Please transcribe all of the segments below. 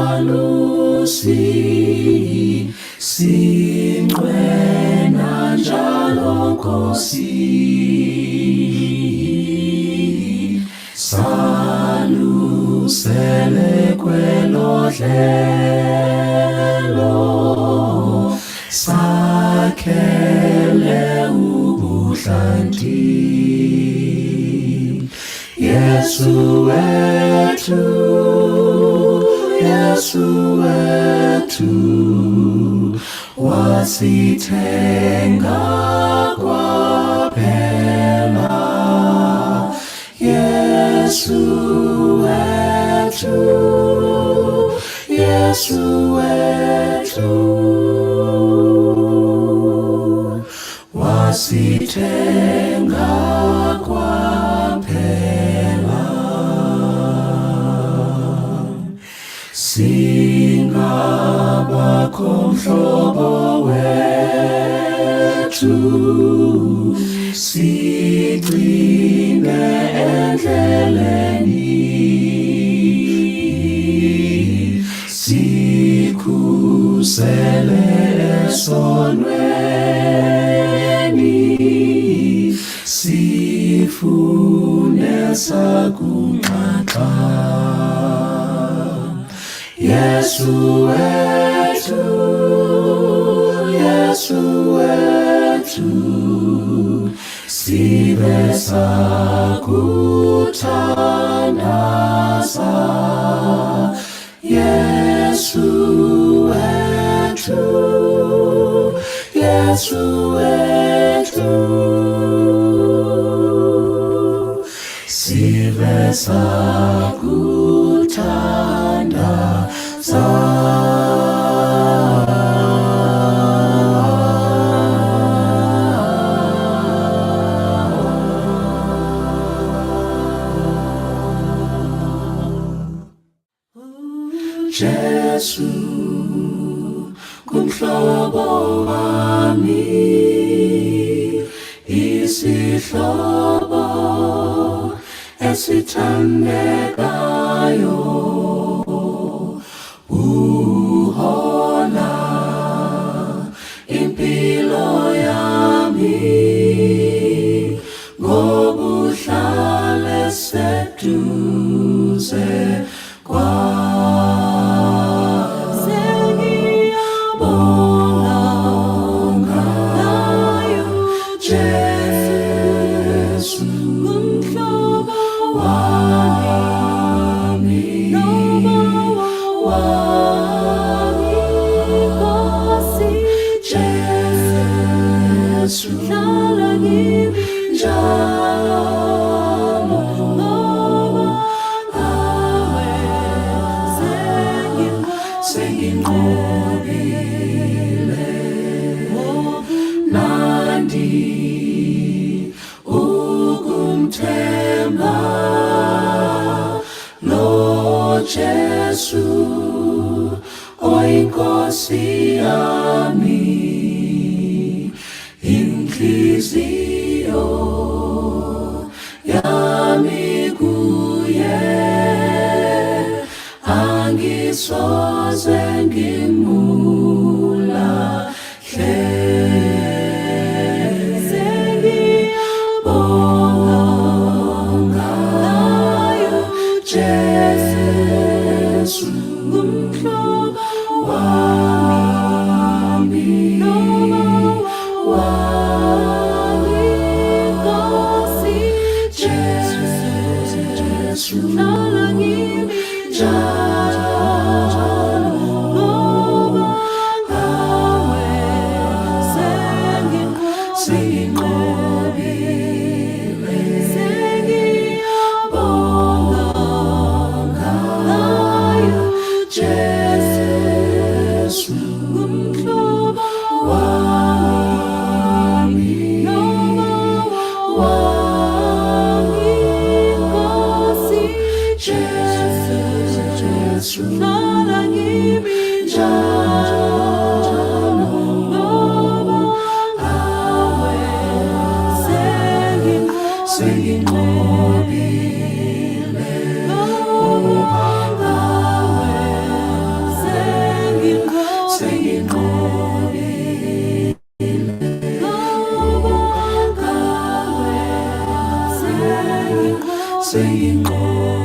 Malusi, singcwena njalo Nkosi, salusele kwelo dlelo, sakhele ubuhlanti. Yesu wethu, Yesu wethu, wasithenga kwaphela. Yesu wethu, Yesu wethu, wasithenga kwaphela. Singabakho mhlobo wethu, sigcine endleleni, sikhusele esonweni, sifune sakunxaxa. Yesu wethu, Yesu wethu, sibe sakuthandaza. Yesu wethu, Yesu wethu, sibe sakuthandaza. Jesu kumhlobo wami, isihlobo esithandekayo, uhola impilo yami ngobuhlale seduze. Sengiyabonga Bonga Jesu, Jesu ngumhlobo wami, wami, noba wami, Nkosi Jesu, Jesu hlala kimi njalo, ngoba ngawe senginqobile, senginqobile. Nandi ukumthemba lo Jesu oyinkosi yami, inhliziyo yami kuye, angisoze ngimulahle. Sengiyabonga Bonga Jesu, Jesu ngumhlobo wami, wami, Senginqobile.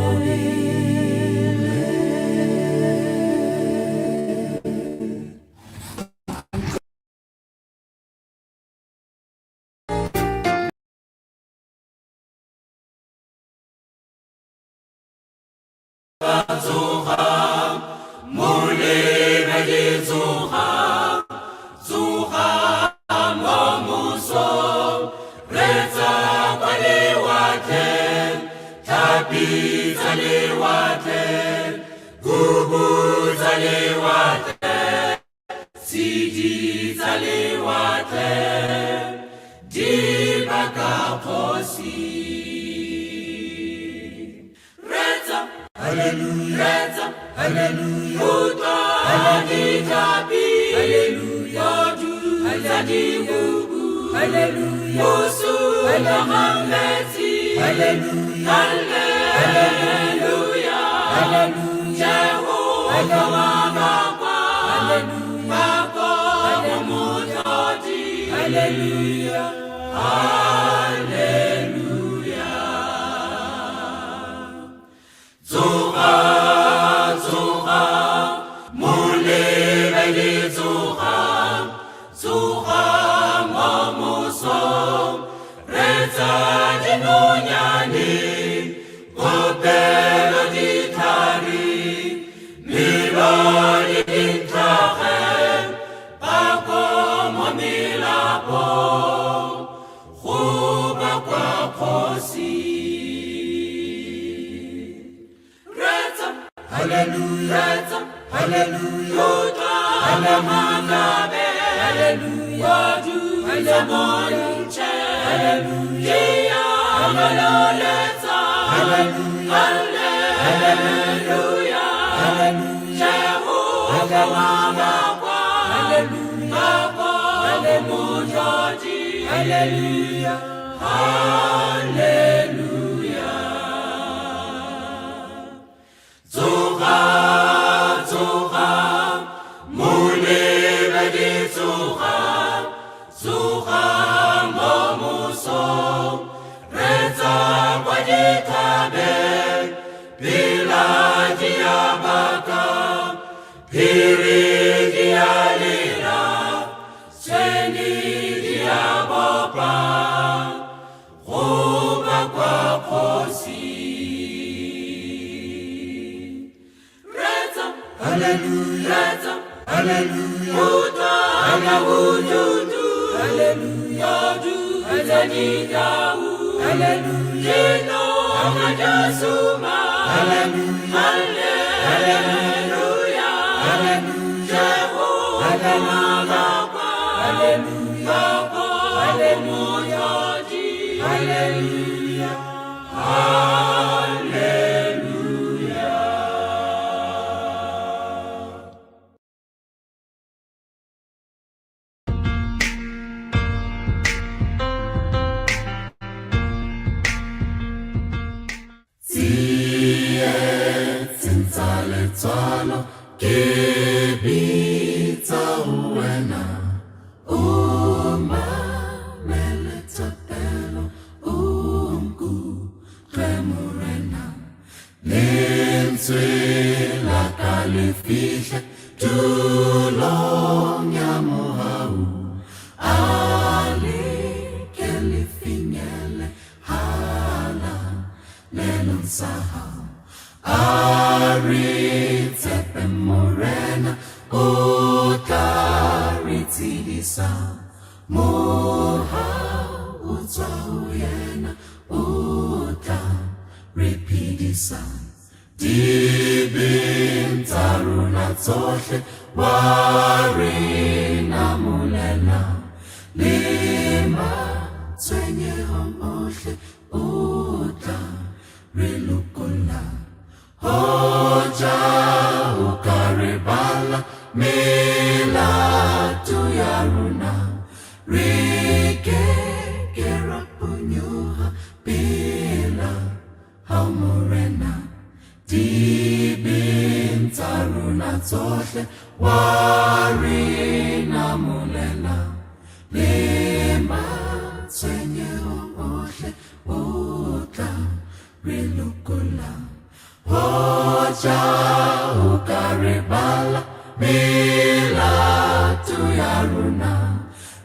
Melato ya rona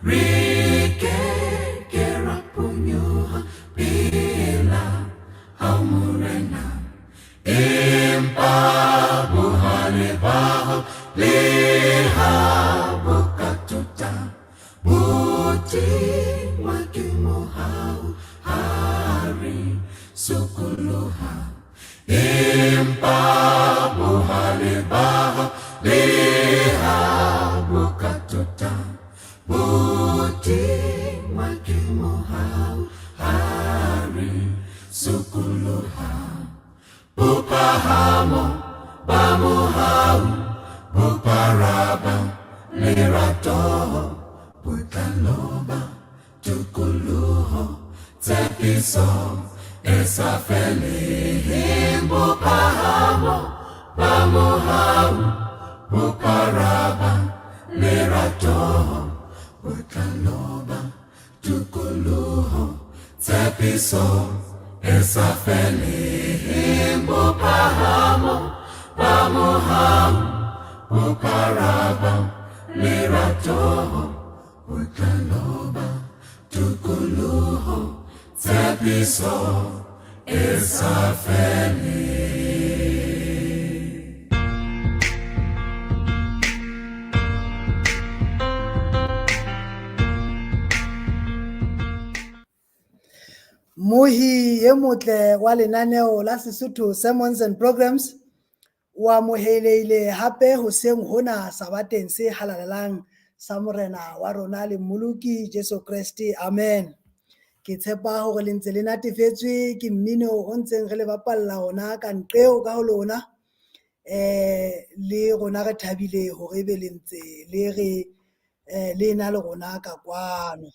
re ke ke ra phonyoha pela hao Morena, empa bohale ba hao leha bo ka tota, bo tingwa ke mohau ha re sokoloha. Empa bohale ba hao leha bo ka tota, bo tingwa ke mohau ha re sokoloha. Bophahamo ba mohau, bophara ba lerato, botlalo ba tokoloho, tshepiso e sa feleng. Bophahamo ba mohau, bophara ba lerato, botlalo ba tokoloho, tshepiso e sa feleng. Bophahamo ba mohau, bophara ba lerato, botlalo ba tokoloho, tshepiso e sa feleng. Mohi e motle wa lenaneo la Sesotho Sermons and Programs o amohelehile hape hoseng hona sabateng se halalelang sa Morena wa rona le Mmoloki Jesu Kreste. Amen. Ke tshepa hore le ntse le natefetswe ke mmino o ntseng re le bapalla ona ka nqeo ka ho lona. Le rona re thabile hore ebe le ntse le re le na le rona ka kwano.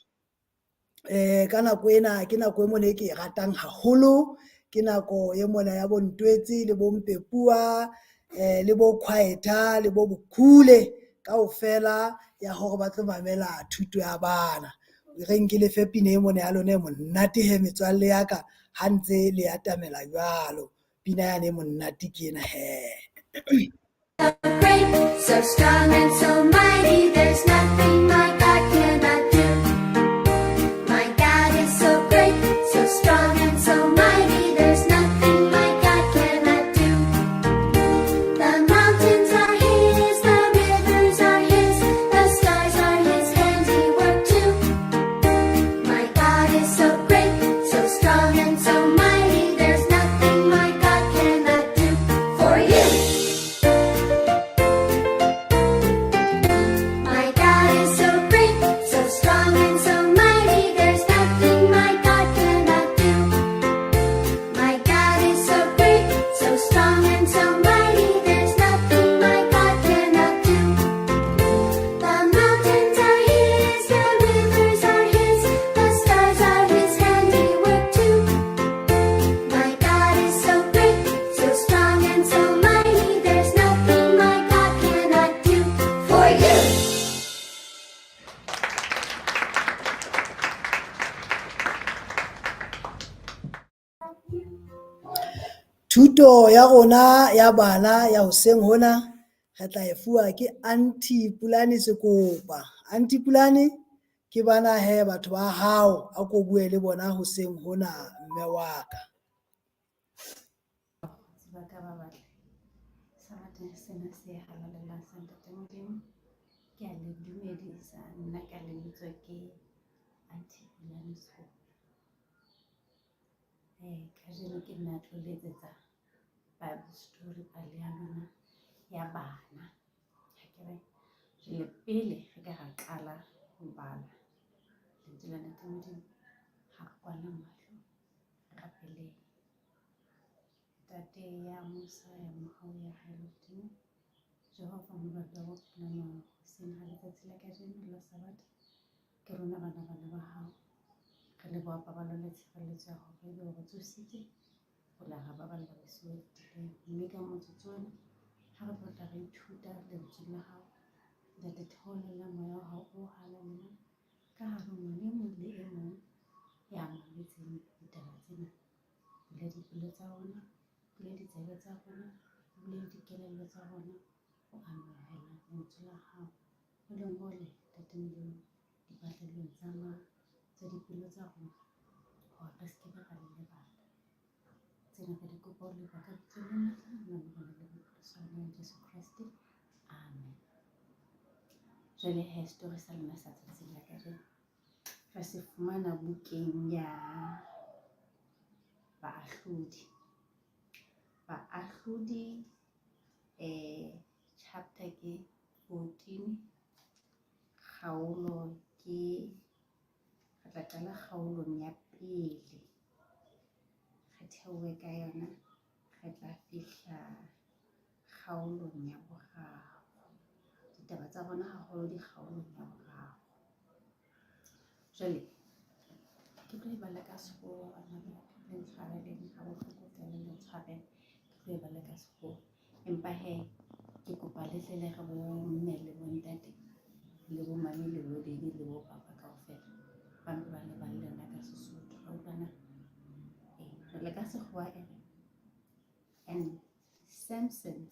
Ka nako ena ke nako e mona e ke e ratang haholo, ke nako e mona ya bo Ntwetse le bo Mpepua le bo Khwaetha le bo Bokhule kaofela ya hore ba tlo mamela thuto ya bana. Re nke le fe pina e mona ya lona e monate he metswalle ya ka ha ntse le atamela jwalo. Pina yane e monate ke ena he. Great, so strong and so mighty, there's nothing my God cannot do. My God is so great, so strong and so mighty, there's nothing my God cannot do. The mountains are His, the rivers are His, the stars are His handiwork too. My God is so great, so strong and so mighty, there's nothing my God cannot do for you. My God is so great, so strong and so mighty, there's nothing my God cannot do. My God is so great, so strong and so mighty, there's nothing my God cannot do. The mountains are His, the rivers are His, the stars are His handiwork too. My God is so great, so strong and so mighty, there's nothing my God cannot do for you. Thuto ya rona ya bana ya hoseng hona re tla e fuwa ke Auntie Pulane Sekopa. Auntie Pulane ke bana he batho ba hao, a ko bue le bona hoseng hona mme wa ka. Sebaka ba batle sabateng sena se halalelang sa Ntate Modimo, ke a le dumedisa. Nna ka lebitso ke Auntie Pulane Sekopa. Kajeno ke nna tlo letsetsa Bible story pale ya lona ya bana. Akere jwale pele re ka ra qala ho bala lentswe la Ntate Modimo, ha re kwale mahlo, re rapeleng. Ntate ya mosa ya mohau ya hae lehodimo, Jehova mobapi wa bophelo ba hoseng ha letsatsi la kajeno la Sabatha, ke rona bana bana ba hao. Re leboha paballo le tshireletso ya hore ebe o re tsositse ho la ra baballa bosiu bo fetileng. Mme ka motsotso ona ha re tlo tla re ithuta lentswe la hao, Ntate theolela moya wa hao o halalelang ka hare ho ngwana e mong le e mong ya mametseng ditaba tsena. Bula dipelo tsa rona, bula ditsebe tsa rona, bula dikelello tsa rona. ho amohela lentswe la hao o le ngole, Ntate Modimo, dipatlelong tsa ma tsa dipelo tsa rona hore re se ke be ra le lebala. Tsena re di kopa ho leboha ka bitso le matla la Morena le Mopholosi wa rona Jesu Kreste. Amen. Jwale he, story sa lona sa tsatsing la kajeno re se fumana bukeng ya Baahlodi. Baahlodi chapter ke 14, kgaolo ke re tla qala kgaolong ya pele, re theohe ka yona, re tla fihla kgaolong ya boraro. Ditaba tsa rona haholo di kgaolong ya boraro. Jwale ke tlo e bala ka sekgowa bana ba ka, le ntshwareleng ha bohloko feela, le ntshwarele, ke tlo e bala ka sekgowa. Empa hee ke kopa le tle le re bo mme le bo ntate le bo mame le bo daddy le bo papa kaofela ba mpe ba le balle yona ka Sesotho. Ra utlwa na? Ee, jwale ka sekgowa e re, and Samson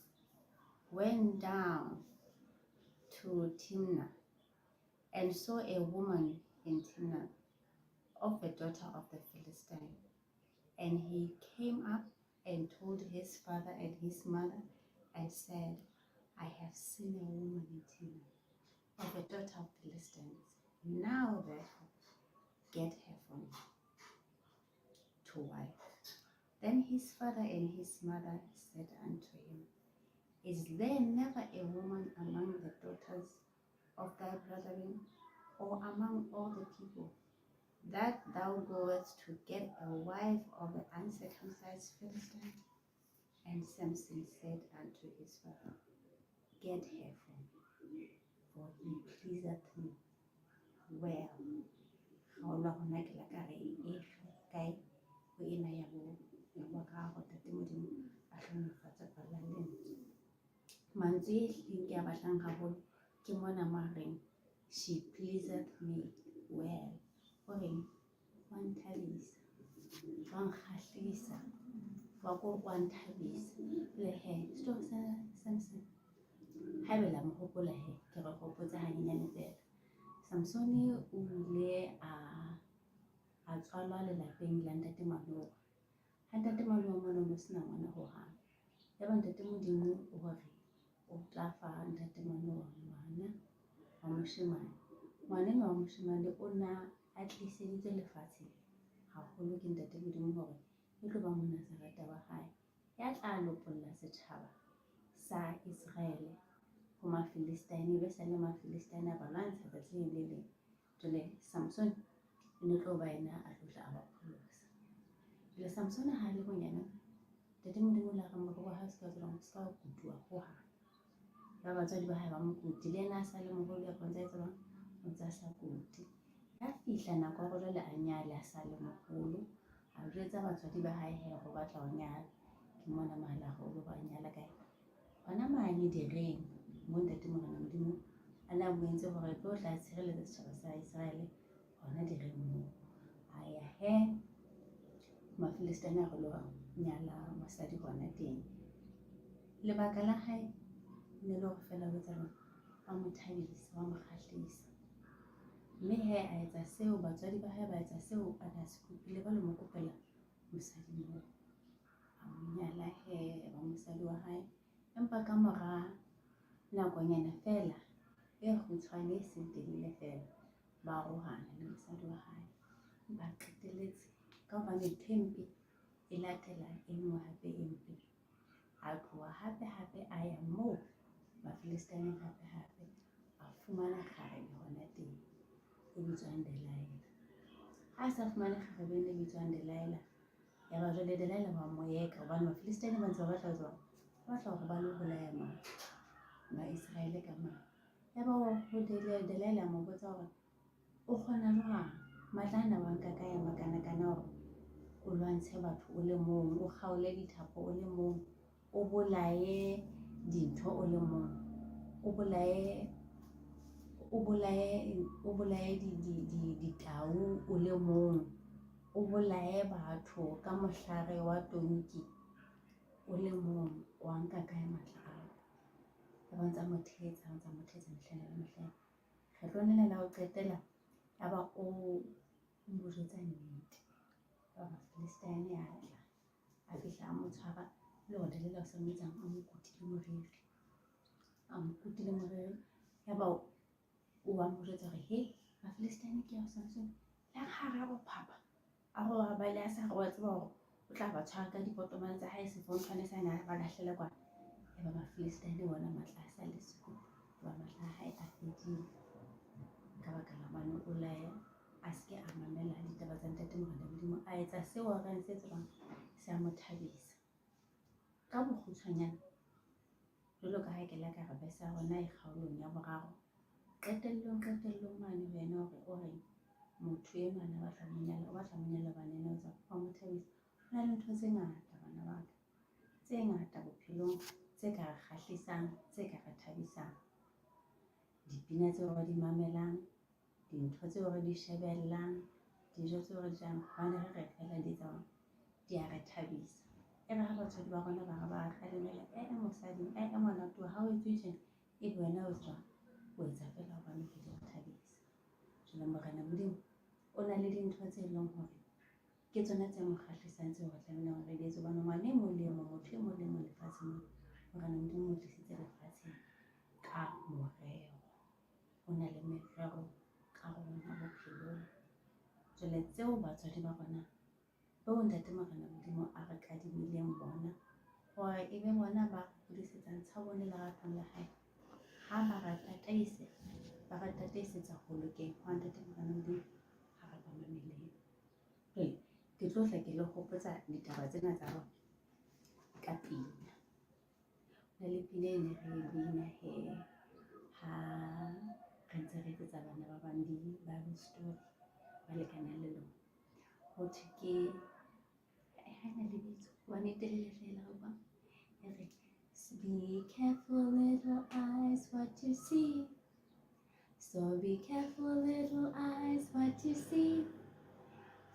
went down to Timnah and saw a woman in Timnah of the daughter of the Philistine. And he came up and told his father and his mother and said, I have seen a woman in Timnah of the daughter of Philistines. Now therefore get her for me to wife. Then his father and his mother said unto him, Is there never a woman among the daughters of thy brethren, or among all the people, that thou goest to get a wife of the uncircumcised Philistine? And Samson said unto his father, Get her for me, for he pleaseth me well. Kgaolo ya rona ke la ka re e kae ho ena ya bo ya boraro. Ntate Modimo a hlohonolofatse palo ya lentswe. Mantswe e hlileng ke a batlang haholo ke mona mo a reng she pleaseth me well. O reng wa nthabisa, wa nkgahlisa, wa ko wa nthabisa. Le he story sa Samson, haebe la mo hopola he, ke re hopotse hanyenyane feela. Samsone o ile a tswalwa lelapeng la ntate Manowa. Ha ntate Manowa mona o no sena ngwana hohang. Yaba ntate Modimo o hore o tla fa ntate Manowa ngwana wa moshemane. Ngwana enwa wa moshemane o na a tliseditswe lefatsheng haholo ke ntate Modimo hore e tlo ba Monazareta wa hae ya tla lopolla setjhaba sa Israele ho Mafilistine. Be sa le Mafilistine a ba lwantsha tsatsi le le leng. Jwale Samson e ne tlo ba yena a tlo tla a ba pholosa. Jwale Samson ha le monyane, ntate Modimo o la re moriri wa hae o se ka tswela, o se ka wa kutuwa hohang. Ya batswadi ba hae ba mo kuti, le yena a sa le moholo ya o ntsa etsa jwang, o ntsa sa kuti. Ya fihla nako ya hore jwale a nyale a sa le moholo, a jwetsa batswadi ba hae he hore o batla ho nyala. Ke mona mohala hore o lo ba nyala kae, hona mane direng mo ntate Morena Modimo a ne a mo entse hore tlo tla tshireletsa setjhaba sa Israele hona direng moo. A ya he Mafilistane a re lo nyala mosadi hona teng. Lebaka la hae ne le hore feela o etsa jwang, wa mo thabisa, wa mo kgahlisa. Mme he a etsa seo, batswadi ba hae ba etsa seo a na se kopile, ba lo mo kopela mosadi moo. A mo nyala he, ba mosadi wa hae. Empa ka mora nakonyana feela e kgutshwane e seng telele feela, ba arohana le mosadi wa hae. Ba qetelletse ka hobane ntho e mpe e latela e nngwe hape e mpe. A tloha hape hape a ya moo Mafilistaneng hape hape, a fumana kgarebe hona teng e bitswang Delilah. Ha a sa fumane kgarebe ena e bitswang Delilah, ya ba jwale Delilah wa mo eka hobane Mafilistane ba ntse ba batla ho ba batla hore ba lo bolaya Maiseraele ka mane. Ya ba ho Delilah mo botsa hore o kgona jwang, matla ana wa nka kae a makanakana hore o lwantshe batho o le mong, o kgaole dithapo o le mong, o bolaye dintho o le mong, o bolaye ditau o le mong, o bolaye batho ka mohlare wa tonki o le mong, wa nka kae matla ao? Ya ba o ntsa mo thetsa, o ntsa mo thetsa mehlena le mehlena. Kgetlo lena la ho qetela ya ba o mo jwetsa nnete. Ya ba Mafilistine a tla, a fihla a mo tshwara le hore Delila o sa mo etsang, a mo kutile moriri. A mo kutile moriri. Ya ba o wa mo jwetsa hore he Mafilistine ke ao Samson. Le hara bophapha a re wa bale a sa re wa tseba hore o tla ba tshwara ka dipotomane tsa hae sefonthwane sa na ba lahlele kwana. Ya ba Mafilistine bona matla a sa le siko, ba matla a hae a fedile ka baka la hobane o lae a se ke a mamela ditaba tsa Ntate Morena Modimo, a etsa seo a reng se tsebang se a mo thabisa. Ka bokgutshwanyane, jwalo ka ha ke la ka re bese ya rona e kgaolong ya boraro, qetellong qetellong mane ho yena hore o reng motho enwa a batla ho mo nyala, o batla ho mo nyala hobane yena o tswa wa mo thabisa. Ho na le ntho tse ngata bana ba ka, tse ngata bophelong tse ka re kgahlisang, tse ka re thabisang. Dipina tseo re di mamelang, dintho tseo re di shebellang, dijo tseo re di jang, hobane re re feela di etsa hore di a re thabisa. E re ha batswadi ba rona ba re ba re kgalemela, ee mosadi, ee ngwana towe ha o etswe tjena, ebe wena o etswa, o etsa feela hobane di o thabisa. Jwale Morena Modimo o na le dintho tse leng hore ke tsona tse mo kgahlisang tseo re tlamehileng hore re di etse. Hobane ngwana e mong le e mong, motho e mong le e mong lefatsheng mona, Morena Modimo o tlisitse lefatsheng ka morero. O na le merero ka rona bophelong. Jwale tseo batswadi ba rona beo Ntate Morena Modimo a re kadimileng bona hore e be bona ba re hodisetsang tshabong le leratong la hae, ha ba re tataise, ba re tataisetsa ho lokeng hwa Ntate Morena Modimo, ha re ba mameleng. Jwale ke tlo tla ke le hopotsa ditaba tsena tsa rona ka pina. Ho na le pina e ne re e bina he ha re ntse re etsetsa bana ba bang di-Bible story ba lekanang le lona. Ho thwe ke ha ena lebitso hobane e telele feela wa utlwa. E re, be careful little eyes what you see. So be careful little eyes what you see.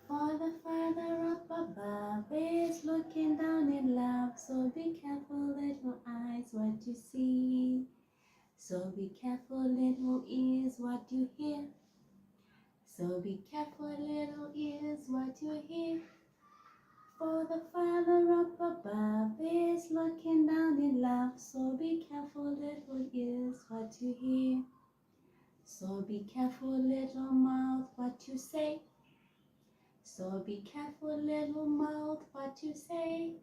For the Father up above is looking down in love. So be careful little eyes what you see. So be careful little ears what you hear. So be careful little ears what you hear. For the Father up above is looking down in love. So be careful little ears what you hear. So be careful little mouth what you say. So be careful little mouth what you say.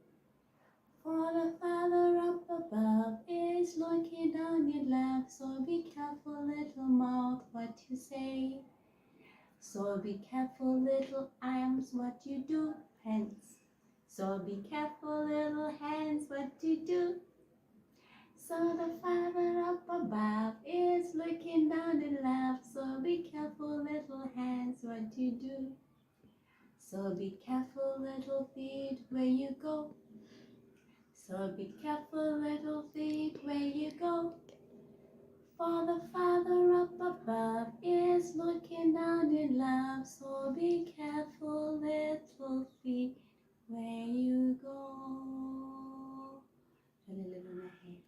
For the Father up above is looking down in love. So be careful little mouth what you say. So be careful little arms what you do, hands. So be careful little hands what you do. So the Father up above is looking down in love. So be careful little hands what you do. So be careful little feet where you go. So be careful little feet where you go. For the Father up above is looking down in love. So be careful little feet where you go. Jwale le lona he,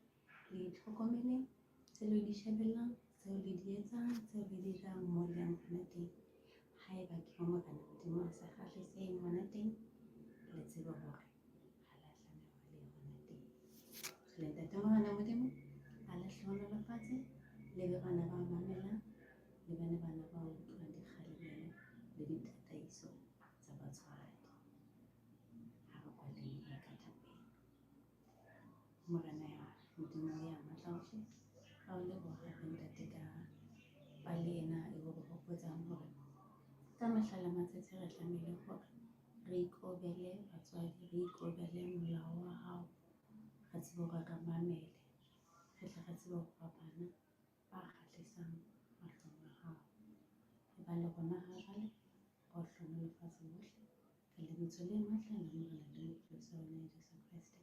le itlhokomeleng tse le di shebellang, tseo le di etsang, tseo le di jang mo le yang hona teng. Haeba ke mo Morena Modimo a sa kgahliseng hona teng, le tsebe hore ha la tlameha hore le ye hona teng. Jwale Ntate Morena Modimo a le hlohonolofatse, le be bana ba mamelang, le bane bana ba utlwang dikgalemelo le ditataiso tsa batswadi. Ha re kwaleng he ka thapelo. Morena ya Modimo ya matla ohle, ra o leboha hape Ntate ka pale ena e o re hopotsang hore ka mehla le matsatsi re tlamehile hore re ikobele batswadi, re ikobele molao wa hao, re tsebe hore re mamele, re tle re tsebe ho ba bana ba kgahlisang mahlong a hao. E ba le rona ha jwale, o hlohonolofatse bohle ka lebitso le matla la Morena le Mopholosi wa rona Jesu Kreste.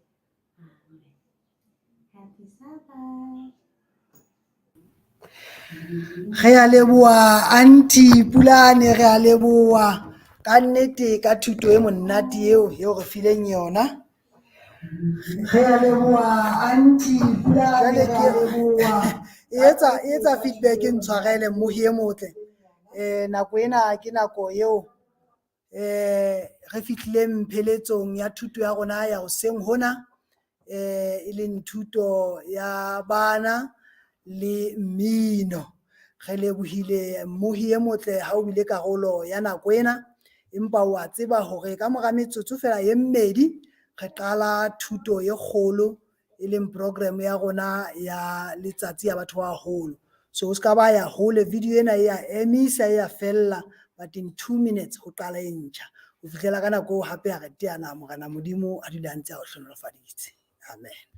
Amen. Happy Sabbath. Re a leboha Aunty Pulane, re a leboha ka nnete ka thuto e monate eo eo re fileng yona. Re a leboha auntie Pulane, Jwale re a ke leboha. e etsa e etsa feedback ntshwarele mmohi e motle. Nako ena ke nako eo re fihlileng pheletsong ya thuto ya rona ya hoseng hona e leng thuto ya bana le mmino. Re lebohile mmohi e motle ha o bile karolo ya nako ena, empa wa tseba hore ka mora metsotso fela e mmedi re qala thuto e kgolo e leng program ya rona ya letsatsi ya batho ba baholo. So o ska ba ya hole video ena e ya emisa e ya fella but in 2 minutes ho qala e ntjha. Ho fihlela ka nako eo hape ha re teana Morena Modimo a dule a ntse a o hlohonolofaditse. Amen.